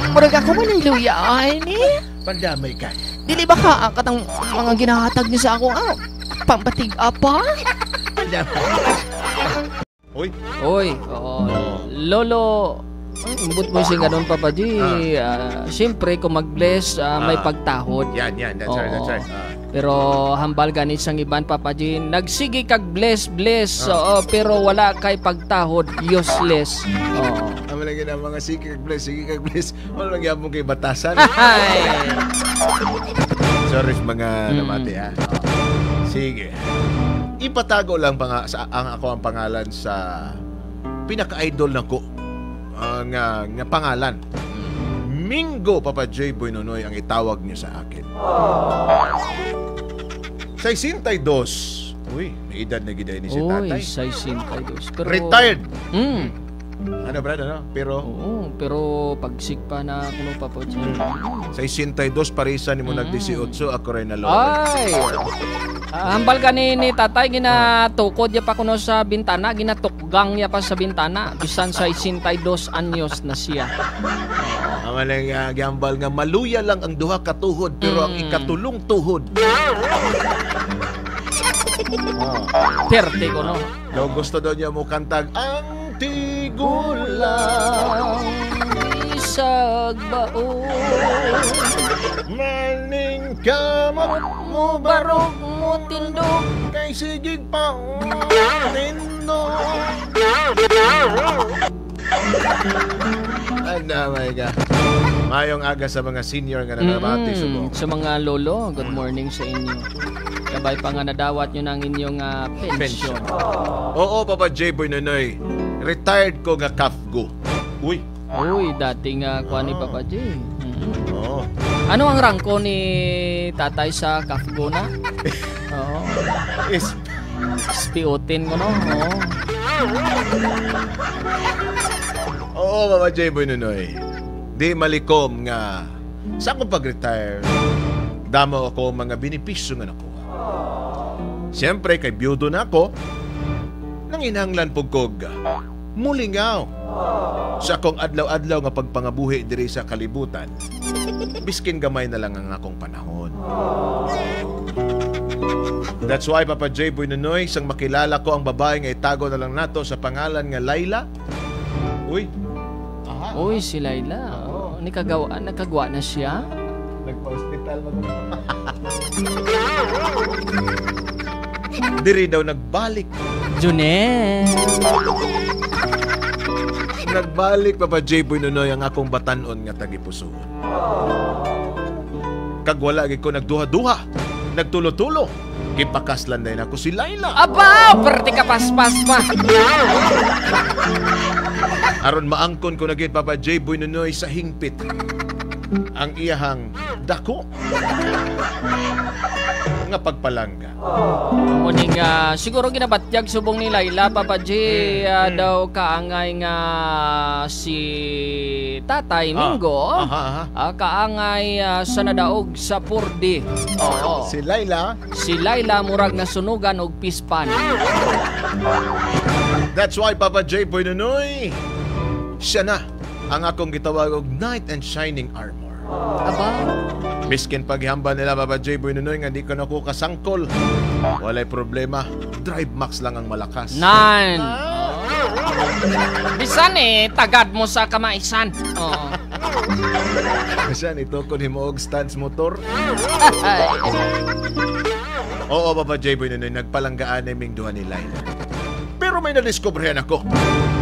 Murag ako man ang luya ay ni. Pandamay ka. Dili ba ka ang katang mga ginahatag niyo sa ako pampatig apa? Pandamay. Uy. Uy, oo. Lolo, imbot mo siya ganun, Papa G. Siyempre, kung mag-bless, may pagtahod. Yan, yan. That's right, that's right. Pero hambal ganit sang iban, Papa G. Nagsige kag bless, bless. Oo, pero wala kay pagtahod. Useless. Oo. Amo lang yun ang mga sige kag bless, sige kag bless. Wala lang yapon kay batasan. Ay. Sorry mga namati, ha. Sige. Ipatago lang pa nga sa, ang ako ang pangalan sa pinaka-idol nako nga, nga pangalan. Mingo, Papa J. Boy Nonoy, ang itawag niyo sa akin. 62. Uy, may edad na giday ni si Uy, tatay. 62. Pero, Retired. Ano, Brad, ano? Pero, Oo, pero pagsik pa na kuno, Papa G. 62 parisa ni mo nag-18, ako rin na lolo. Ay! Hambal gani ni tatay, ginatukod ya pa kuno sa bintana, ginatukgang ya pa sa bintana, bisan sa 62 anyos na siya. Ang malang gambal nga maluya lang ang duha ka tuhod, pero ang ikatulong tuhod. Oh. Perte ko no. Daw gusto daw niya mo kantag ang tigulang Isag baon maning kamot mo barog mo tindog kay sigig pa tindog. Ano my God. Mayong aga sa mga senior nga nanabati subong. Sa mga lolo, good morning sa inyo. Kabay pa nga nadawat nyo ng inyong pensyon. Oo, Papa J. Boy Nonoy. Retired ko nga kafgo. Uy. Uy, dating kuha ni Papa J. Oo. Ano ang rangko ni tatay sa kafgo na? Oo. Is Spiutin ko no. Oo. Oo, Papa J. Boy Nonoy. Di malikom nga sa akong pag-retire, damo ako mga benepisyo nga nakuha. Siyempre, kay biyudo na ako, nanginahanglan po kog mulingaw sa akong adlaw-adlaw nga pagpangabuhi diri sa kalibutan. Biskin gamay na lang ang akong panahon. That's why, Papa J. Boy Nonoy, sang makilala ko ang babae nga itago na lang nato sa pangalan nga Layla. Uy. Aha. Uy, si Layla. Oh, nikagawa, nakagawa na siya. Nagpa-hospital ba? Diri daw nagbalik. Junel. Nagbalik, Papa J. Boy Nonoy, ang akong batanon nga tagipusoon. Kag wala gid ko nagduha-duha, nagtulo-tulo. Gipakaslan din ako si Layla. Aba, perti ka paspas pa. Aron maangkon ko na gid, Papa J. Boy Nonoy, sa hingpit ang iyahang dako nga pagpalangga. Muning siguro ginabatyag subong ni Layla, Papa J, daw kaangay nga si Tatay Mingo. Kaangay sa nadaog sa Purdi. Oo. Si Layla. Si Layla murag nasunugan og pispan. That's why, Papa J. Boy Nonoy, siya na ang akong gitawag og knight and shining armor. Aba. Biskin paghihamba nila, Papa J. Boy Nonoy, nga di ko na ko kasangkol. Walay problema. Drive max lang ang malakas. Nan. Bisan tagad mo sa kamaisan. Oo. Bisan ito kun himo og stance motor. Oo, Papa J. Boy Nonoy, nagpalanggaan naming duha ni Layla. Pero may nadiskobrehan ako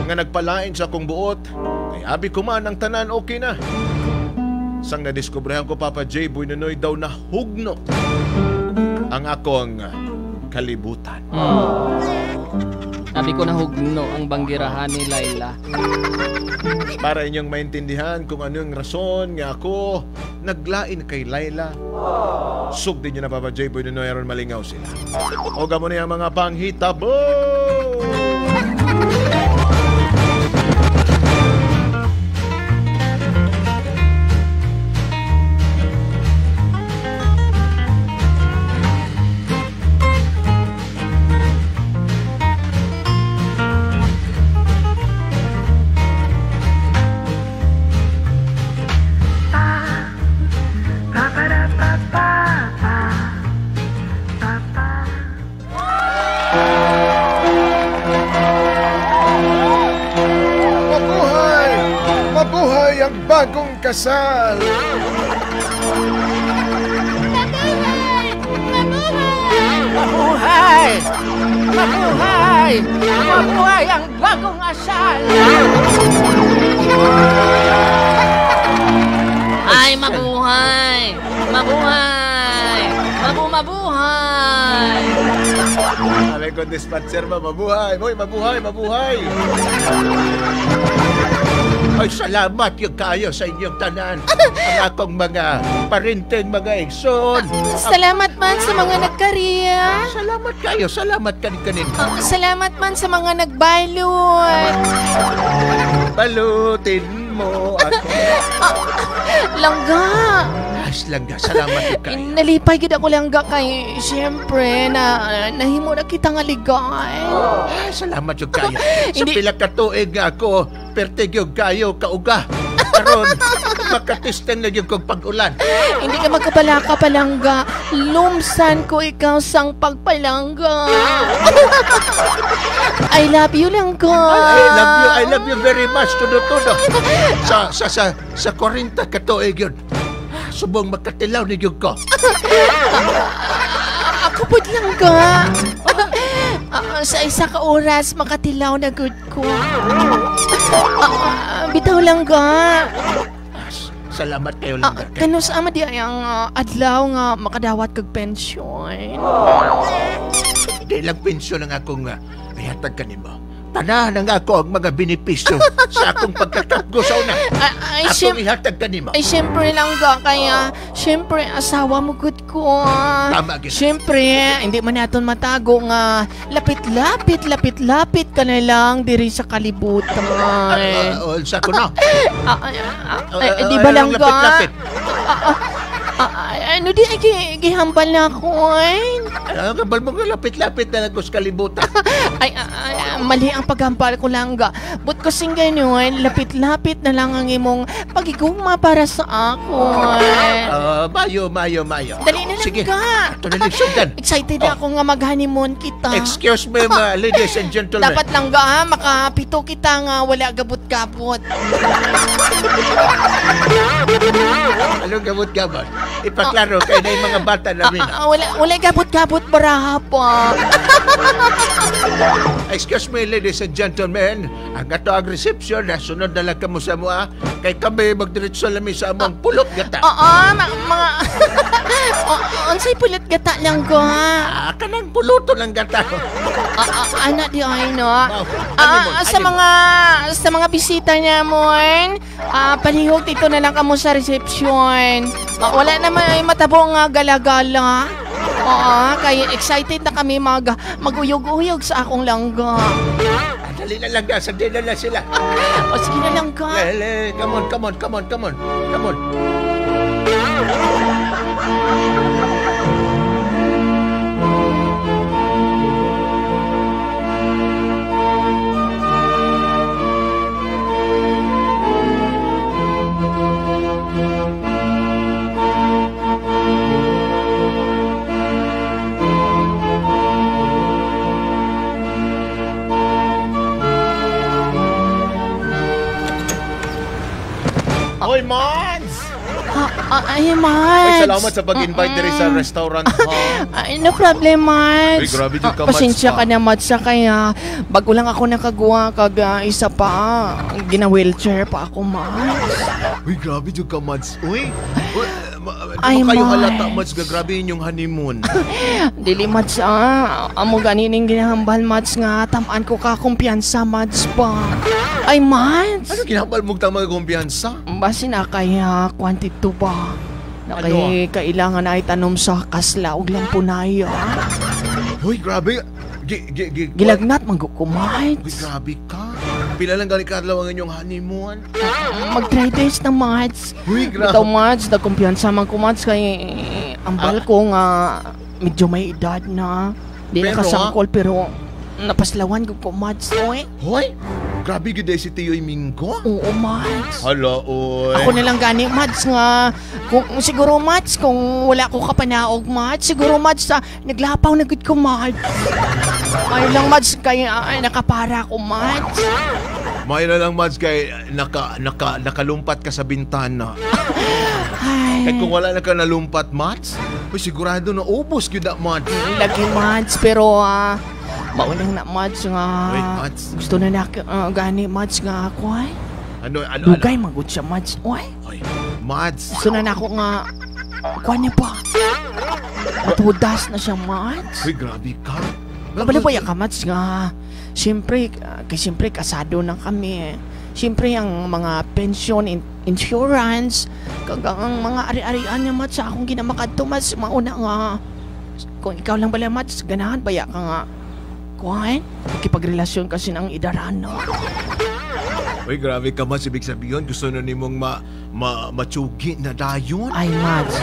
nga nagpalain sa akong buot. Kay abi ko man ang tanan okay na. Sang nadiskobrehan ko, Papa J. Boy Nonoy, daw nahugno ang akong kalibutan. Sabi ko nahugno ang banggirahan ni Layla. Para inyong maintindihan kung anong rason nga ako naglain kay Layla, sugdin nyo na, Papa J. Boy Nonoy, aron malingaw sila. O gamo niya mga panghitabo! Mabuhay ang bagong kasal! Mabuhay! Mabuhay! Mabuhay! Mabuhay! Mabuhay ang bagong asal! Ay, mabuhay! Mabuhay! Mabuhay! Alay ko, dispatcher ba? Mabuhay! Hoy, mabuhay! Mabuhay! Ay, salamat yung kayo sa inyong tanan. Ang akong mga parenteng mga igsoon. Salamat man sa mga nagkariya. Salamat kayo, salamat kanin-kanin. Salamat man sa mga nagbalot. Balutin mo ako. Langga. As langga, salamat yung kayo. Nalipay gid ako langga kay siyempre na nahimo na kita nga ligay. Ay, salamat yung kayo. Sa pila ka tuig nga ako, pertig yung kayo kauga. Karon, makatisten na yung kong pag-ulan. Hindi ka magkabalaka palangga. Lumsan ko ikaw sang pagpalangga. I love you langga. I love you, I love you very much. Tudo-tudo. Sa 40 ka tuig yun. Subong makatilaw ni yung ko. Ako po langga. Sa isa ka oras, makatilaw na good ko. Bitaw langga. Salamat kayo langga. Kanus ama di ay ang adlaw nga makadawat kag pensyon. Di lang pensyon ang akong ihatag kanimo. Tanan ang ako ang mga benepisyo sa akong pagkakapgo sa una. Akong ihatag kanimo. Ay, siyempre langga, kaya siyempre asawa mo good ko. Tama gid. Siyempre, hindi man naton matago nga lapit-lapit, lapit-lapit ka na lang diri sa kalibutan. Sa ko na. Di ba langga? Lapit-lapit. Ano di ay gihambal na ako ay? Gambal mo nga lapit-lapit na lang ko sa kalibutan. Ay, mali ang paghambal ko langga. But kasing ganyan, lapit-lapit na lang ang imong pagigugma para sa ako. Mayo. Dali na lang. Sige, ka. Ito na lang sundan. Excited ako nga mag-honeymoon kita. Excuse me, mga ladies and gentlemen. Dapat langga ha, makapito kita nga wala gabot-gabot. Anong gabot-gabot? Ipaklaro kayo na yung mga bata namin. Wala gabot-gabot baraha pa. Excuse me, ladies and gentlemen. Ang ato ang reception, sunod na lang kamo sa mua. Kay kami magdiretso lami sa among pulot gata. Oo, mga... Unsay pulot gata lang ko, ha? Kanang puluto lang gata. Ana di ay, no? Sa mga bisita niya mo, palihog dito na lang kamo sa reception. Wala naman ay matabo nga galagala. Oo, kaya excited na kami mag-uyog-uyog sa akong langga. Dali na langga, sandali na lang sila. O sige na langga. Lele, come on, come on, come on, come on, come on. Hoy, Mads! Ay, Mads! Ay, salamat sa pag-invite diri sa restaurant, ha? Ay, no problem, Mads. Ay, grabe dyan ka, Mads. Pasensya ka na, Mads, kaya bago lang ako nakagawa kag isa pa, gina-wheelchair pa ako, Mads. Uy, grabe dyan ka, Mads. Uy, ay, kayo halata, Mads. Grabe yun yung honeymoon. Dili, Mads, Amo ganining ginahambal, Mads, nga tamaan ko ka kumpiyansa, Mads, pa. Ay, Mads! Ano ginahambal mong tama ka kumpiyansa? Basi na kaya kwantito ba? Na kay kailangan na itanom sa kasla og lampunaya. Uy, grabe. Gilagnat man ko, Mads. Uy, grabe ka. Pila lang gani kadlaw ang inyong honeymoon? Mag 3 days na, Mads. Uy, grabe. Ito, Mads, nagkumpiyansa man ko, Mads, kay ambal ko nga medyo may edad na. Di nakasangkol, pero napaslawan ko, Mads. Uy. Hoy! Grabe gid si Tiyoy Mingko. Oo, Mads. Hala, oy. Ako na lang gani, Mads, nga kung siguro, Mads, kung wala ko kapanaog, Mads, siguro, Mads, naglapaw na gud ko, Mads. Ay lang, Mads, kaya ay, nakapara ko, Mads. May na lang, Mads, kay nakalumpat ka sa bintana. Ay. Kay kung wala na ka nalumpat, Mads, uy, sigurado na ubos gyud na, Mads. Lagi, Mads, pero maulang na, Mads, nga. Wait, Mads. Gusto na gani, Mads, nga ako, ay. Ano? Dugay, magud siya, Mads. Uy. Oy, Mads. Gusto na ako nga, kuha niya pa. Matudas na siya, Mads. Uy, grabe ka. Kabalo pa ka, Mads, nga. Siyempre, kay siyempre, kasado na kami. Siyempre, ang mga pension, insurance, kagang ang mga ari-arian niya, Mads, sa akong ginamakadto, Mads, mauna nga. Kung ikaw lang bala, Mads, ganahan ba ya ka nga? Kuhan, makipagrelasyon kasi ng idaran, no? Uy, grabe ka, Mads. Ibig sabihin, gusto na nimong matsugi na dayon. Ay, Mads.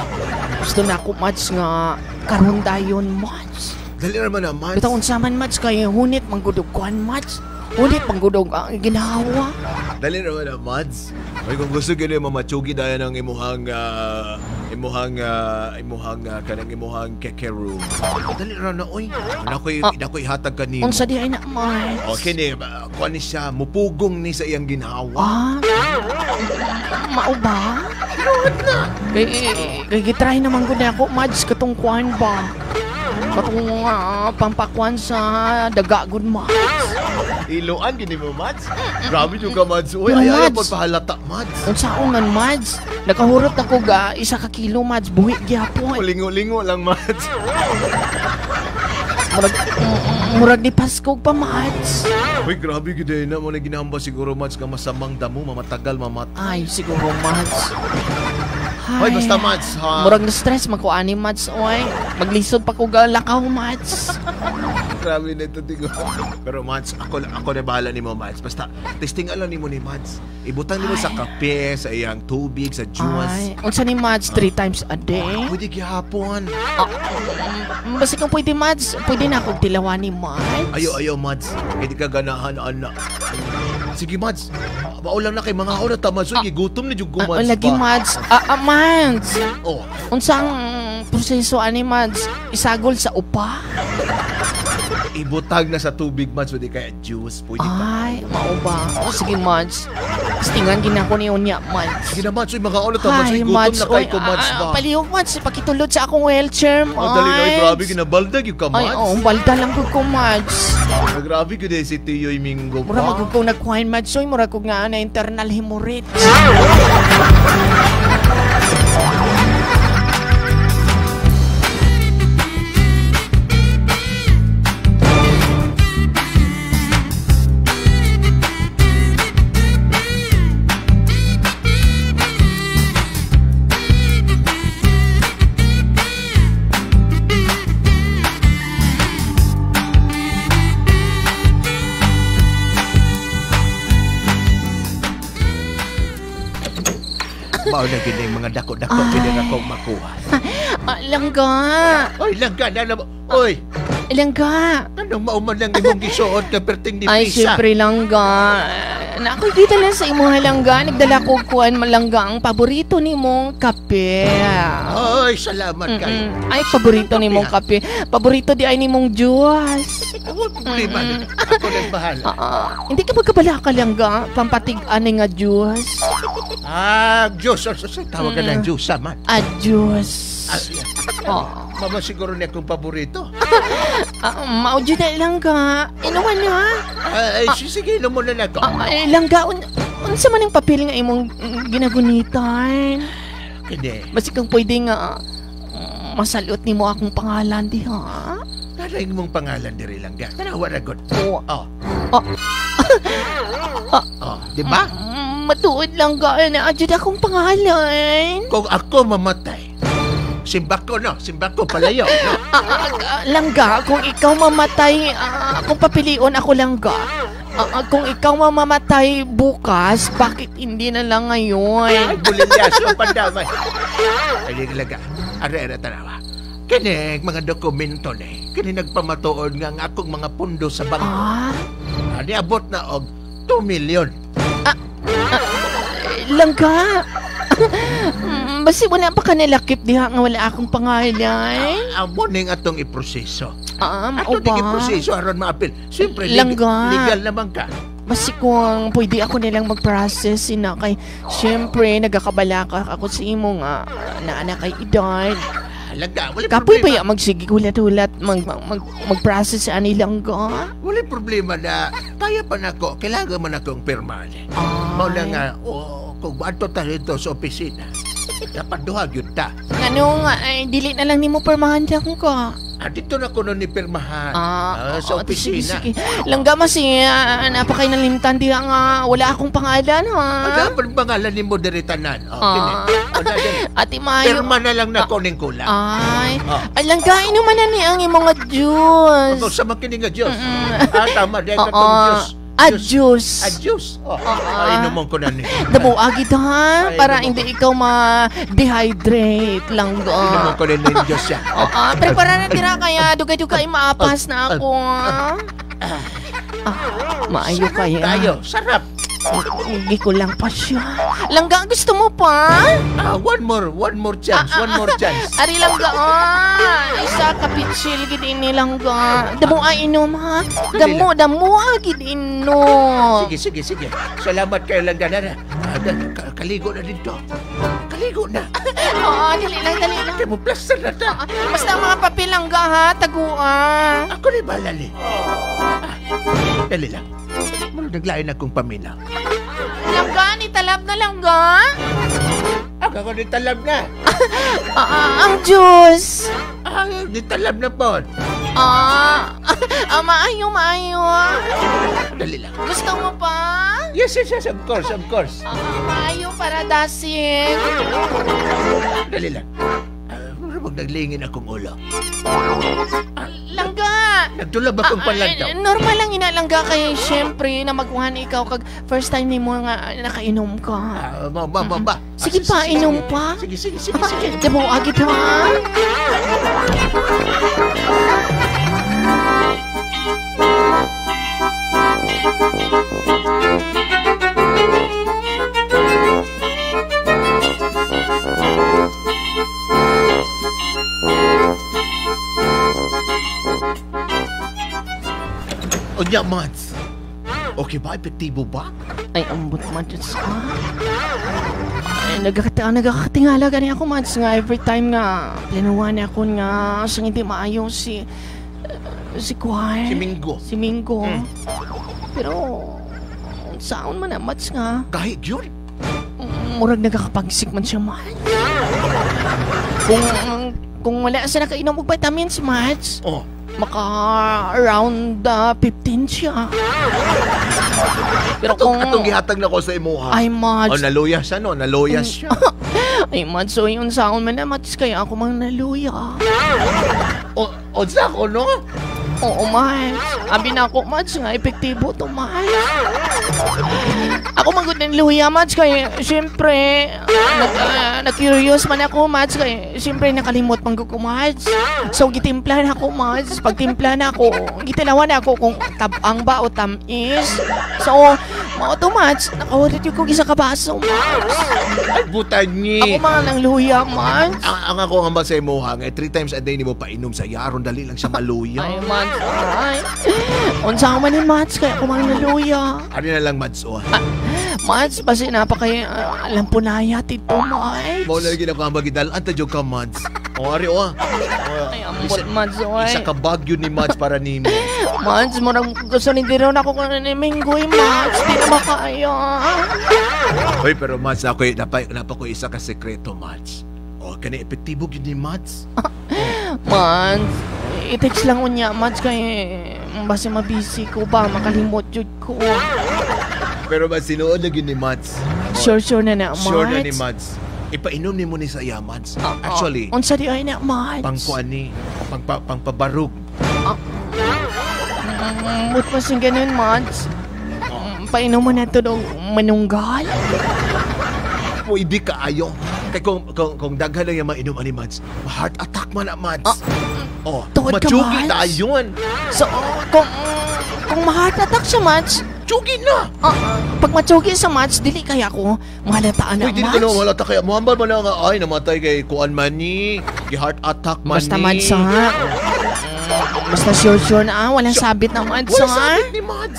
Gusto na ako, Mads, nga karon dayon, Mads. Dali naman na, Mads. Bitaw unsa man, Mads, kay hunit manggudog kuan, Mads. Hunit manggudog ang ginawa. Dali naman na, Mads. Uy, kung gusto gini mamatsugi dayon ang imuhang kanang imuhang kekeru. Dali ra na, oy. Nakoy hatag kanimo. Unsa di ay na, Mads? Okay ni, kuan ni siya, mupugong ni sa iyang ginawa. Ah, mao ba? Kay gitry naman gud ako, Mads, katong kuan ba? Katong pampakuan sa daga gud, Mads. Iloan gini mo, Mads. Grabe jud ka, Mads. Uy, Pero, ay Mads. pod pahalata, Mads. Unsaon man, Mads? Nakahurot ako ga isa ka kilo, Mads. Buhi gyapon. Lingo-lingo lang, Mads. Murag ni Pasko pa, Mads. Uy, grabe gid na mo na ginahamba siguro, Mads, nga masamang damo, mamatagal mamatay. Ay, siguro, Mads. Hoy, basta, Mads, ha. Murag na stress man ko ani, Mads, oy. Maglisod pa ko ga lakaw, Mads. Grabe na ito, tigo. Pero, Mads, ako na bahala nimo, Mads. Basta, testing lang nimo ni Mads. Ibutang nimo sa kape, sa iyang tubig, sa juice. Ay, unsa ni Mads 3 times a day? Pwede gihapon. Basta kung pwede, Mads, pwede na akong tilawan ni Mads. Ayo, Mads. Hindi ka ganahan, anak. Sige, Mads. Maulang na kay mga una ta, Mads. Uy, gigutom na jud ko, Mads. Lagi, Mads. Mads. Oh. Unsang proseso ani, Mads? Isagol sa upa? Ibutag na sa tubig, Mads. Pwede kaya juice. Pwede pa. Ay, mao ba? O, sige, Mads. Stingan ginako ni unya, Mads. Sige na, Mads. Uy, mga una ta, Mads. Uy, gutom na kay ko, Mads ba? Palihog, Mads. Pakitulod sa akong wheelchair, Mads. Oh, dali na. Uy, grabe. Ginabaldag yung ka, Mads. Ay, oh, balda lang ko, Mads. Grabe ko din si Tiyoy Mingo pa. Mura magugong nagkuhain, Mads. Uy, mura ko nga na internal hemorrhage. Mao na gini mga dako-dako gini akong makuha. Langga. Oy, langga na. Oy. Langga. Anong mauman lang imong gisuot ka perting ni Ay, Pisa? syempre langga. Na ako'y dito lang sa imuha langga. Nagdala ko kuan malangga ang paborito ni mong kape. Ay, salamat kayo. Ay, paborito ni mong kape. Paborito di ay ni mong juice. Huwag problema. Ako nang bahala. Hindi ka magkabala ka langga. Pampatig-ani nga juice. Ah, juice. Tawag ka ng juice, man. Ah, juice. Mama, siguro niya akong paborito. Maudyo na langga. Inuman na. Ay, sige, inom mo na lang ako. Langga, unsa man ang papel nga imong ginagunitan? Kini. Basta kang pwede nga masalot ni mo akong pangalan, di ha? Naraing mong pangalan diri langga. Tanawa na god. Oo. Oh. Oh. Oh, di ba? Matuod langga, na adyo akong pangalan. Kung ako mamatay, simbako no, simbako palayo. No? Langga, kung ikaw mamatay, kung papilion ako langga. Kung ikaw mamamatay bukas, bakit hindi na lang ngayon? Ay, bulilyaso, pandamay. Ay, langga. Are, tanawa. Kini, mga dokumento ni. Kini nagpamatuod nga ang akong mga pundo sa bangko. Ah? Niabot na og 2 million. Langga. Basta wala pa ka nalakip diha nga wala akong pangalan. Amo ning atong iproseso. Mao Ato ning ba? iproseso aron maapil. Siyempre, Langga. legal naman ka. Basi kung pwede ako nilang mag-process ina kay syempre nagakabala ka ako sa imo nga na kay edad. Halaga, wala Kapoy problema. pa ya magsige hulat-hulat mag-process sa anilang ga. Wala problema na kaya pa nako, kailangan man akong pirma. Mao lang nga, kung adto ta dito sa opisina, dapat duha gyud ta. Ngano nga ay dili na lang nimo pirmahan lang ka. Dito na ko nun ni pirmahan. Sa Oo, sige, opisina. sige. Langga mas napakay nalimtan diha nga wala akong pangalan ha. Wala pa pangalan nimo diri tanan. Oh, kini. Wala diri. Ate Mayo. Pirma na lang nako ning kulang. Ay, ay langga inuman na ni ang imong nga juice. Ano sa man kini nga Diyos? Tama dahil Oo. katong Diyos. Diyos. Diyos. Oh, ay, inuman ko na ni. Damo agid ha, Ay, para inuman hindi ikaw ma-dehydrate lang. Inuman ko na ni Diyos siya. Prepara na tira kaya dugay-dugay maapas na ako. Maayo kaya. Tayo, sarap. Hindi ko lang pa siya. Langga, gusto mo pa? One more chance, one more chance. Ari langga, isa ka pitsil gid ini langga. Damo a inom ha. Damo a gid inom. Sige. Salamat kayo langga na. Kaligo na dito. Kaligo na. Oo, dali lang. Kaya mo plaster na ta. Basta ang mga papel langga ha, tagua. Ako ni balali. Dali lang. Muna naglain akong paminaw. Langga, ni talab na langga. Ako ni talab na. Ang juice. Ni talab na po. Maayo. Dali lang. Gusto mo pa? Yes, of course. Maayo para dasig. Dali lang. Mura naglingin akong ulo. Langga! Nagtulab akong panlantaw. Normal lang ina langga kay syempre na magkuhan ikaw kag first time nimo nga nakainom ka. Ba. Sige pa, inom pa. Sige. Damo agit ha. Unya, Mads. Okay ba? Epektibo ba? Ay, ambot Mads. Ay, nagkakatingala gani ako, Mads, nga every time nga planuhan ako nga sa hindi maayo si Kuan. Si Mingo. Si Mingo. Pero, saon man na, Mads, nga. Kahit yun? Murag nagkakapagsik man siya, Mads. Kung wala sa nakainom og vitamins, Mads, maka around 15 siya. Pero kung atong gihatag na ko sa imuha. Ay, Mads. Oh, naluya siya, no? Naluya siya. Ay, Mads. So, yun sa akon man na, Mads, kaya ako mang naluya. O sa ako, no? Oo, Mads. Abi na ako, Mads, nga epektibo to, Mads. Ako manggod ng luya, Mads, kaya siyempre, na-curious man ako, Mads, kaya siyempre nakalimot man ko, Mads. So, gitimpla na ako, Mads. Pagtimpla na ako, gitanawan na ako kung tabang ba o tamis. So, mao to, Mads, nakawalit yung kong isa ka baso, Mads. Ay, buta ni. Ako mga nang luya, Mads. Ang ako ang ba sa imuha, nga 3 times a day ni mo painom sa yaron, dali lang siya maluya. Ay, Mads, ay. Unsa man ni Mads, kaya ako mga naluya. Ano na lang, Mads, oh. Mads, basi napakay lampunaya tito, Mads. Mao na ginagawa magidal. Anta jud ka, Mads. O, ari, oh. Ay, ambot, Mads, oy. Isa ka bagyo ni Mads para nimo. Mads, murang gusto ni Diron ako kung ni Minggoy, Mads. Di na makaya. Hoy, pero Mads, ako napa ko isa ka sekreto, Mads. O, kani epektibo gyud ni Mads. Mads, i-text lang unya, Mads, kay basi mabisi ko ba, makalimot jud ko. Pero Mads, sinuod na gyud ni Mads. Sure na na, Mads. Sure na ni Mads. Ipainom ni mo ni sa iya, Mads. Actually, unsa di ay na, Mads? Pangkuan ni, pangpabarug. But mas yung ganun, Mads. Painom mo na ito ng manunggal. Pwede ka ayo. Kaya kung daghan lang yung mainom ani, Mads, heart attack man na, Mads. Tuod ka, machugi Mads. tayo yun. So, kung ma-heart attack siya, Mads, Chugi na! Pag machugi sa Mads, dili kaya ako mahalataan na, Uy, dili Mads. ko na mahalata kaya. Muhambal man na nga, ay, namatay kay kuan man ni, kay heart attack man Basta, ni. Mads, ha? Basta sure-sure na walang sabit na, Mads. Wala sabit ni Mads.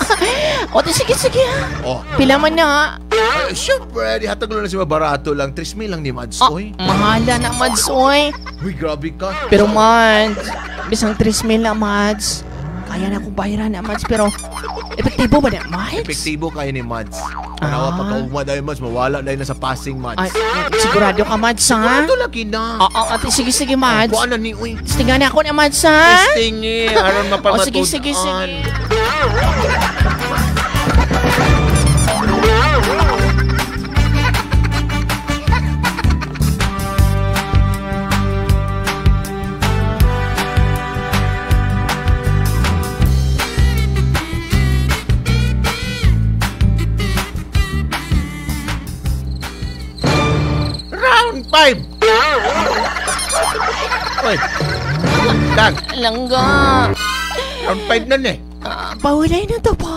O, di, sige, sige. Oh. Pila man na. Ay, syempre, di hatag lang na si barato lang. 3,000 lang ni Mads, oy. Mahala na, Mads, oy. Uy, grabe ka. Pero, Mads, bisang 3,000 na, Mads. Kaya na akong bayaran na, Mads, pero epektibo ba na, Mads? Epektibo kayo ni Mads. Tanawa, pagkauma dahil, Mads, mawala dahil na sa passing, Mads. Ay, sigurado ka, Mads, ha? Sigurado lagi na. Oo, ate, sige, sige, Mads. Kuha na ni, uy. Tinga na ako na, Mads, ha? Tingi, aron O, mapamatud-an. sige, sige, sige. Round 5! Oy. Dag, Langga. round 5 na ni. Pahulay na to pa.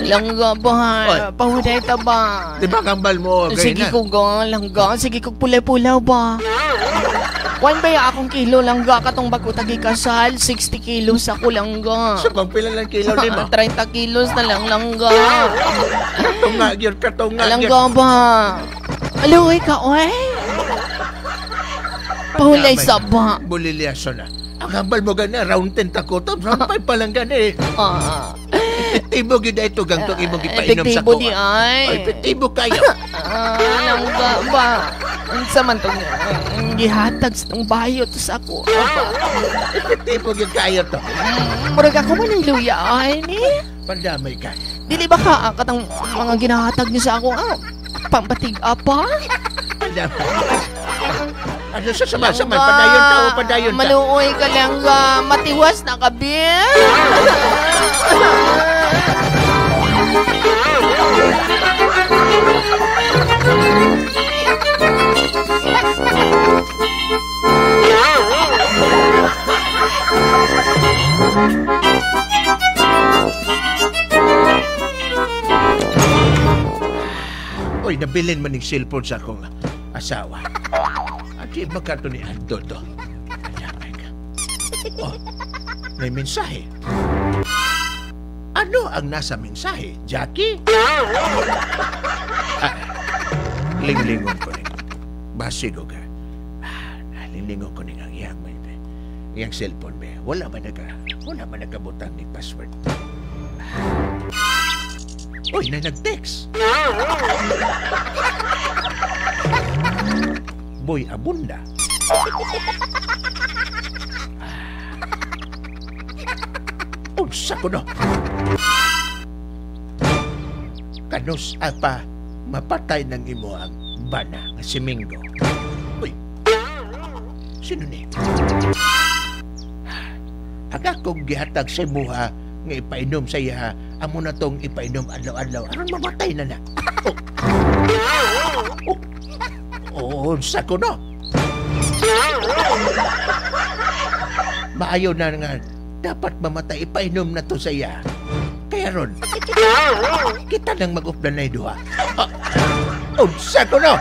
Langga ba? Oy. Pahulay ta ba? Di ba kambal mo? Gaya Sige na. ko ga, langga. Sige ko pulay-pulaw ba? Kwan ba ya akong kilo langga katong bago tagi kasal? 60 kilos ako langga. So, kung pila lang kilo ni mo? 30 kilos na lang langga. Katunga, yun, katunga, yun. Langga ba? Aluwi ka, oy. Pahulay sa ba? Bulilyaso na. Ang hambal mo gani, round 10 tako to. Round 5 pa lang gani. Epektibo gyud ito gangtong imong gipainom sa Epektibo kuha. di ay. Ay, epektibo kayo. Langga ba? Unsa man tong gihatag sa tong bayot sa ako. Epektibo gyud kayo to. Murag ako man ang luya ay ni. Pandamay ka. Dili ba ka katang mga ginahatag niya sa ako pampatig apa? Pandamay. Ano sa sama-sama? Padayon ka o padayon ka? Maluoy ka lang ga. Matiwas na kabi. Uy, nabilin man yung cellphone sa akong asawa. At di ba ka to ni Anto to? Pandamay ka. Oh, may mensahe. Ano ang nasa mensahe, Jackie? Linglingon ko rin. Basigo ka. Linglingon ko rin ang iyang, iyang cellphone. Be. Wala man nagkabutang ni password. Uy, na nag-text. Boy Abunda. Unsa ko no? Kanus apa mapatay ng imo ang bana nga si Mingo. Uy, sino ni? Ang akong gihatag sa imuha nga ipainom sa iya, amo na tong ipainom adlaw-adlaw aron mamatay na na. Oh. Oh. Unsa ko no? Maayo na nga dapat mamatay, ipainom na to sa iya. Kaya ron, kita nang mag-uplan na duha. Unsa ko no?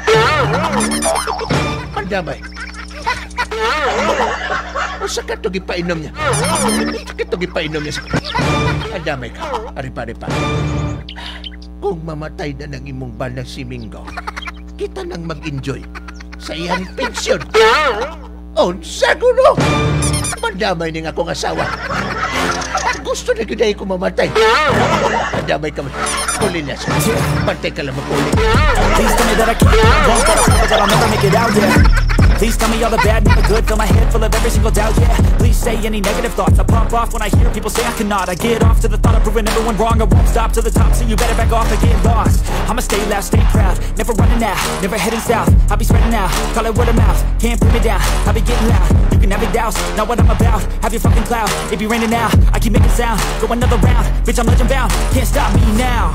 Pandamay. Unsa ka to gipainom niya? Unsa ka to gipainom niya? Pandamay ka. Ari pa. Kung mamatay na ng imong bana si Mingo, kita nang mag-enjoy sa iyang pensyon. Unsa ko no? Pandamay ning akong asawa. Gusto na gyud ko mamatay. Pandamay ka man. Uli na siya. Pantay ka lang maguli. Please tell me that I can't, won't, that I'll, that I'll never make it out, yeah. Please tell me all the bad, never good. Fill my head full of every single doubt, yeah. Please say any negative thoughts. I pop off when I hear people say I cannot. I get off to the thought of proving everyone wrong. I won't stop to the top, so you better back off and get lost. I'ma stay loud, stay proud, never running out, never heading south. I'll be spreading out, call it word of mouth. Can't put me down, I'll be getting loud. You can have it douse, not what I'm about. Have your fucking cloud, it be raining now. I keep making sound, go another round. Bitch, I'm legend bound, can't stop me now.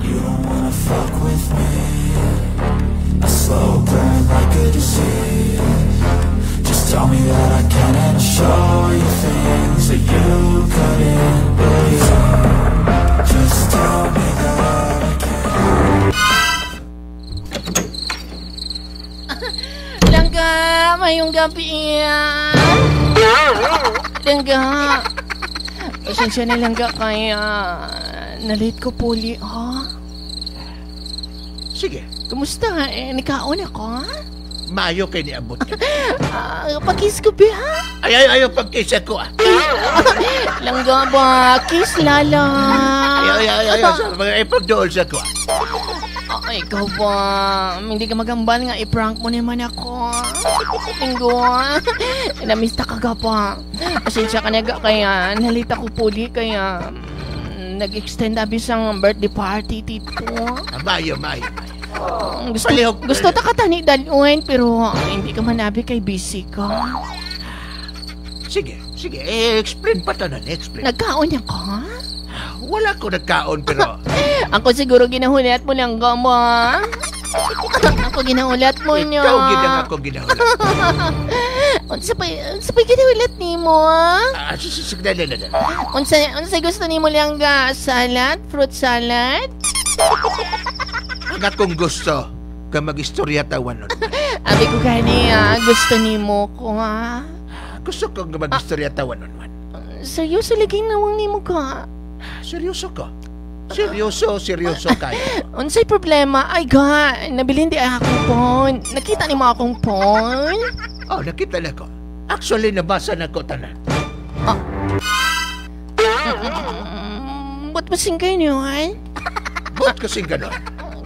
You don't wanna fuck with me. A slow burn like a disease. Just tell me that I can and show you things that you couldn't believe. Just tell me that I can. Mayong gabi. Langga. Pasensya na langga kaya na-late ko puli, ha? Sige. Kumusta? Eh, nikaon ako, ha? Maayo kay niabot ka. Pakis ko ba, ha? Ay, ay, ayaw pagkisa ko, ah. Langga ba? Kiss lala. Ay, ay, ay, ay, ay, pagdool sa ko, ah. Ay, ikaw ba? Hindi ka magambal nga, i-prank mo naman ako. Linggo, namista ka ga pa. Pasensya ka na ga, kaya nalita ko puli, kaya nag-extend abi sang birthday party, tito. Mayo, mayo, mayo. Gusto, gusto ta ka tani dalawin, pero hindi ka manabi kay busy ka. Sige, sige. Eh, explain pa tanan, explain. Nagkaon niya ka? Wala ko nagkaon, pero... Ako siguro ginahulat mo lang, gama. Ako ginahulat mo niya. Ikaw ginang ako ginahulat. Unsa pa ginahulat ni mo, ah? Dali. Unsa gusto ni mo lang ga? Salad? Fruit salad? Ang akong gusto ka mag-istorya tawan nun. Abi ko gani, gusto ni mo ko, ha? Gusto ko nga mag-istorya tawan nun. Seryoso lagi nawang ni mo ka? Seryoso ko? Seryoso, seryoso kayo. Unsay problema? Ay ga, nabilin di akong phone. Nakita ni mo akong phone? Oh, nakita na ko. Actually, nabasa na ko tanan. Ba't masing ganyan? Ba't kasing ganon?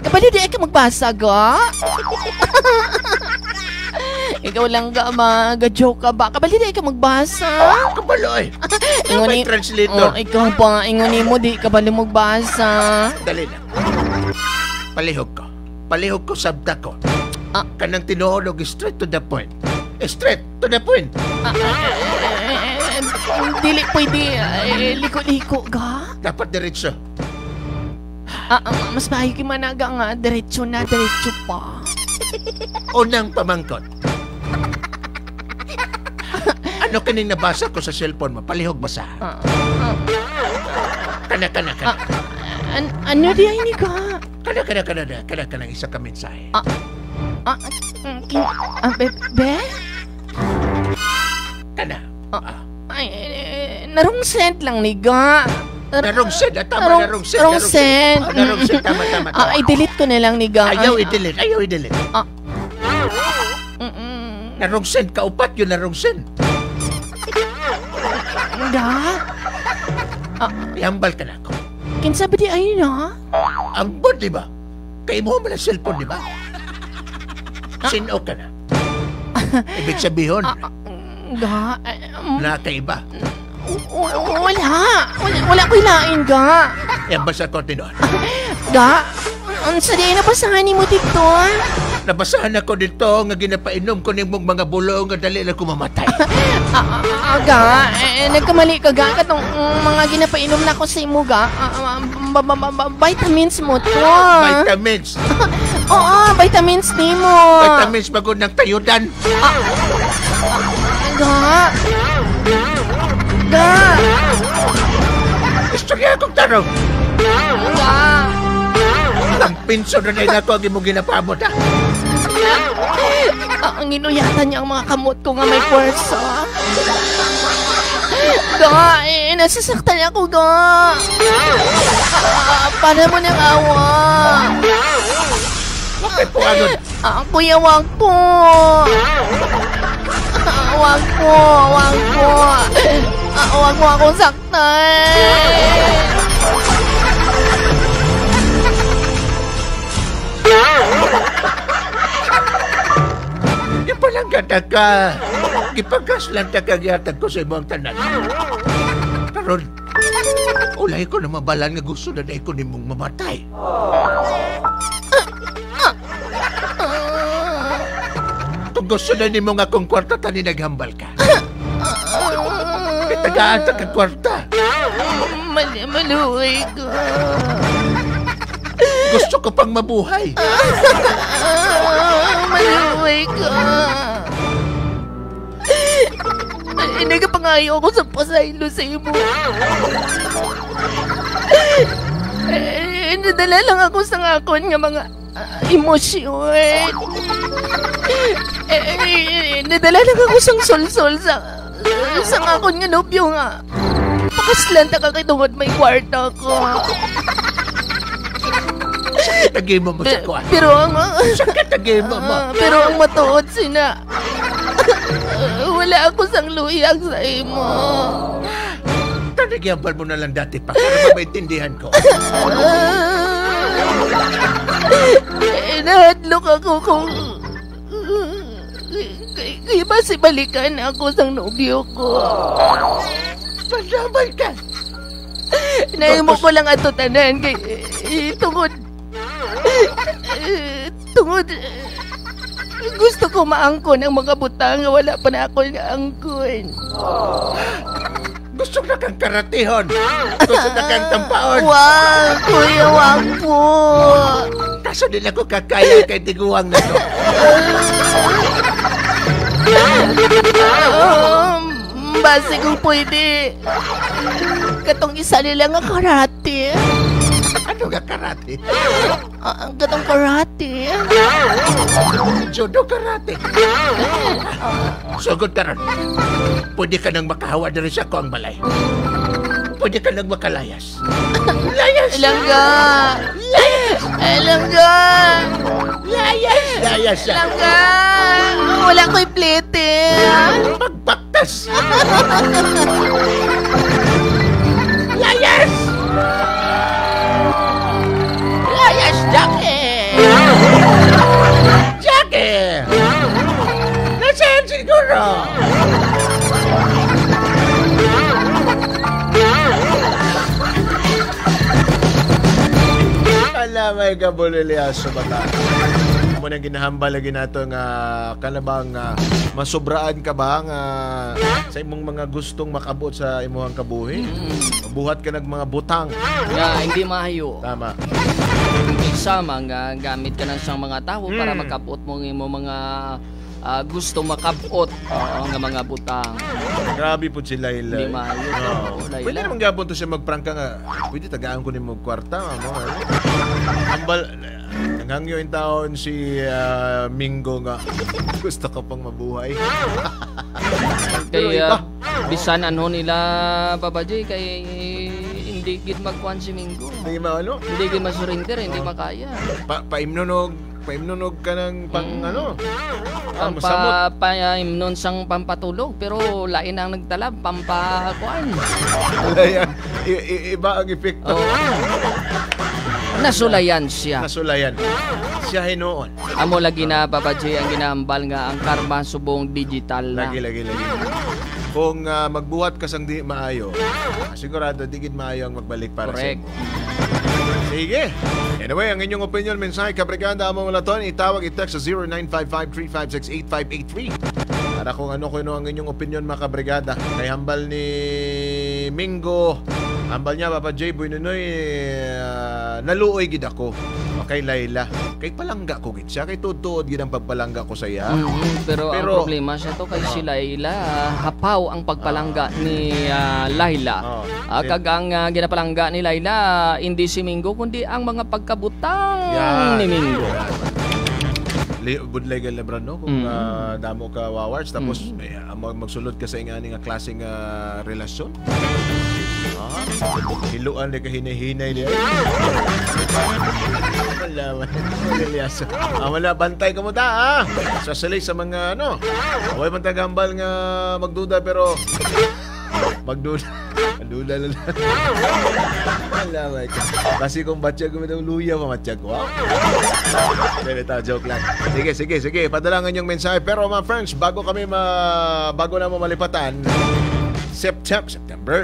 Kabali di ay ka magbasa, ga? Ikaw lang ga, mag-joke ka ba? Kabali di ay ka magbasa? Kabalo eh. May translator. Oh, ikaw pa, inguni mo, di ka bali magbasa. Dali lang. Palihog ko. Palihog ko, sabta ko. Kanang tinuod, straight to the point. Straight to the point. Dili pwede, liko-liko, ga? Dapat diretso. Mas maayo kimanaga nga, diretso na, diretso pa. Unang pamangkot. Ano kaning nabasa ko sa cellphone mo? Palihog basa. Kana. Ano di ay ni ka? Kana kana isa ka mensahe. Be? Kana. Ay, narong send lang ni ga. Narong send, tama, narong send. Narong send. Narong send, tama. I-delete ko na lang ni ga. Ayaw i-delete, ayaw i-delete. Narong send, kaupat yun narong send. Ga? Ihambal ka na ako. Kinsa ba di ay na? Ambot, di ba? Kay mo man ang cellphone, di ba? Sino ka na? Ibig sabihin, ga? Nakaiba. Wala. Wala ko ilain, ga. Yan ba sa konti noon? Ga? Unsa di nabasahan ni mo dito? Nabasahan ako dito nga ginapainom ko nimong mga bulong nga dali lang ko mamatay. Ga, nagkamali ka ga. Katong mga ginapainom na ako sa imo, ga. Vitamins mo to. Vitamins? Oo, vitamins ni mo. Vitamins bagod ng tayudan. Ga. Ga! Istorya akong tarong! Ga! Ang pinso na na ako ang imong ginapamot, ha? Ang inuyatan niya ang mga kamot ko nga may pwersa. Ga! Eh, nasasaktan ako, ga! Para mo ng awa! Bakit po, ano? Kuya, wag po! Wag po! Wag po! Wag mo akong saktan! Di palang gata ka. Gipagas lang ta kagyatag ko sa imong tanan. Karon, ulay ko na mabalan nga gusto na dahil ko nimong mamatay. Kung gusto na nimong akong kwarta, tani naghambal ka. Itagaan ta kang kwarta. Maluhay ko. Gusto ko pang mabuhay. Maluhay ka. Nagkapangayo ako sa pasaylo sa imo. Nadala lang ako sa ngakon nga mga Emosyon. Eh, nadala lang ako sang sulsol sa akon nga nobyo nga. Pakaslan ta ka kay tungod may kwarta ko. Sakit ang mo mo sa kuha. Pero ang Sakit ang mo mo. Pero ang matuod sina, wala ako sang luyag sa imo. Tanagyambal mo na lang dati pa para maintindihan ko. Nahadlok ako kung kaya ba si balikan ako sang nobyo ko. Panlaban ka. Nahimo ko lang ato tanan kay tungod tungod gusto ko maangkon ang mga butang nga wala pa na ako naangkon. Gusto na kang karatihon. Gusto na kang tampaon. Wag, kuya, wag po. Kaso nila ko kakaya kay tiguang na to. Base kung pwede. Katong isa nila nga karate. Ano nga karate? Ang katong karate. Judo karate. Sugod karon. Pwede ka nang makahawa diri sa ako ang balay. Pwede ka nang makalayas. Layas! Langga! Langga! Layas! Layas siya! Langga! Wala ko'y plete. Magbaktas! Layas! Layas, Jackie! Jackie! Nasaan siguro? Wala may kabuliliaso bata. Mo nang ginahambal lagi nato nga kanabang masobraan ka ba nga sa imong mga gustong makabot sa imong kabuhi? Buhat ka nag mga butang. Nga hindi maayo. Tama. Isa nga gamit ka ng sang mga tao para makabot mo ang imong mga gusto makabot nga mga butang. Grabe po si Laila. Hindi maayo. Oh. Laila. Pwede naman gapon to siya magprangka nga. Pwede tagaan ko ni mo kwarta. Mo. Ambal, nanghangyo in taon si Mingo nga. Gusto ko pang mabuhay. Kaya bisan ano nila Papa J, kay hindi gid magkuan si Mingo. Hindi maano? Hindi gid masurrender, hindi makaya. Paimnunog ka ng pang ano? Masamot. Paimnon sang pampatulog pero lain ang nagtalab pampakuan. Iba ang epekto. Oh. Nasulayan siya. Nasulayan. Siya hinuon. Amo lagi na Papa J ang ginahambal nga ang karma subong digital na. Lagi. Kung magbuhat ka sang di maayo, sigurado di gid maayo ang magbalik para Correct. sa imo. Sige. Anyway, ang inyong opinion, mensahe, kabrigada, among laton, itawag, i-text sa 0955-356-8583. Para kung ano kuno ang inyong opinion, mga kabrigada. Kay hambal ni Mingo, hambal niya, Papa J, Boy Nunoy, naluoy gid ako. Okay, Laila. Kay palangga ko gid siya. Kay tuod-tuod gid ang pagpalangga ko sa iya. Pero ang problema siya to kay si Laila, hapaw ang pagpalangga ni Laila. Kag ang ginapalangga ni Laila, hindi si Mingo kundi ang mga pagkabutang ni Mingo. Budlay ka lebron, no? Kung damo ka wawars, tapos magsulod ka sa ingani nga klaseng relasyon. Hiluan di ka hinahinay niya. Wala, wala. Bantay ka mo ta, ha? Sasalay sa mga ano. Huwag man tagambal nga magduda, pero magduda. Duda lang. Wala, my God. Kasi kung batsyag ko ng luya, mamatsyag ko. Pero ito, joke lang. Sige. Padala ang inyong mensahe. Pero mga friends, bago na mo malipatan, September.